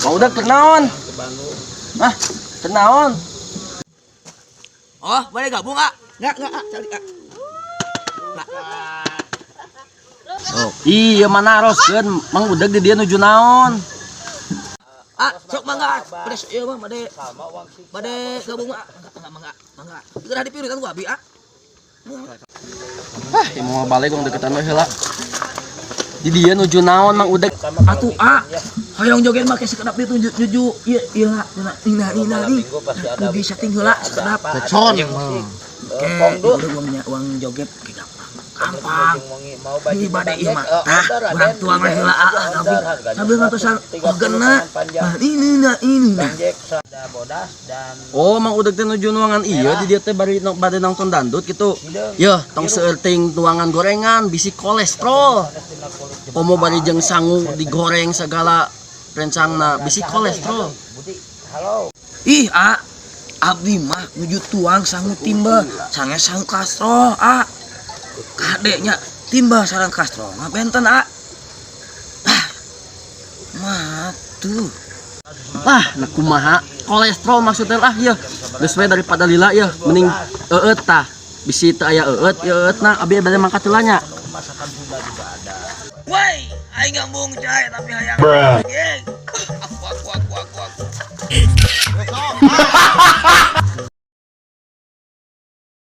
Mang Udeg keur naon? Ah, keur naon? Oh, boleh gabung, ah? Enggak, ah, cari, ah. Oh, iya mana naroskeun Mang Udeg di dieu nuju naon? Ah, sok mangga. Bade ieu mah bade. Bade gabung, ah. Mangga, mangga, mangga. Geura dipiritan ku abi, ah. Ah, ieu mau balik gong deketan we heula. Di dieu nuju naon, Mang Udeg? Atuh, ah. Hoyong joget mah ke sekedap itu nuju ieu ieu lah, nina nina nih. Nuju setting heula sekedap. Pecon. Ke udah uangnya uang joget ke gampang. Gampang. Ini bade ieu mah. Tah, urang tuang we heula, ah, ah, tapi sambil ngatosan organna. Nah, ini nah ini nah. Oh, Mang Udeg teh nuju nuangan ieu di dieu teh bari bade nonton dandut gitu. Yeuh, tong seueur teuing tuangan gorengan bisi kolesterol. Komo bari jeung sangu digoreng segala rencangna bisi kolesterol. Ih, ah. Abdi mah nuju tuang sangu timbel, sange sangu kastrol, ah. Kadenya timbel sareng kastrol mah benten, ah. Ah. Matuh. Ah, nah kumaha kolesterol maksudnya, ah ya. Geus we daripada lila ya, mending eueut tah. Bisi teu aya eueut, ya eueutna abi bade mangkat heula nya. Woi, aing ngambung cai tapi hayang. Aku aku aku aku aku.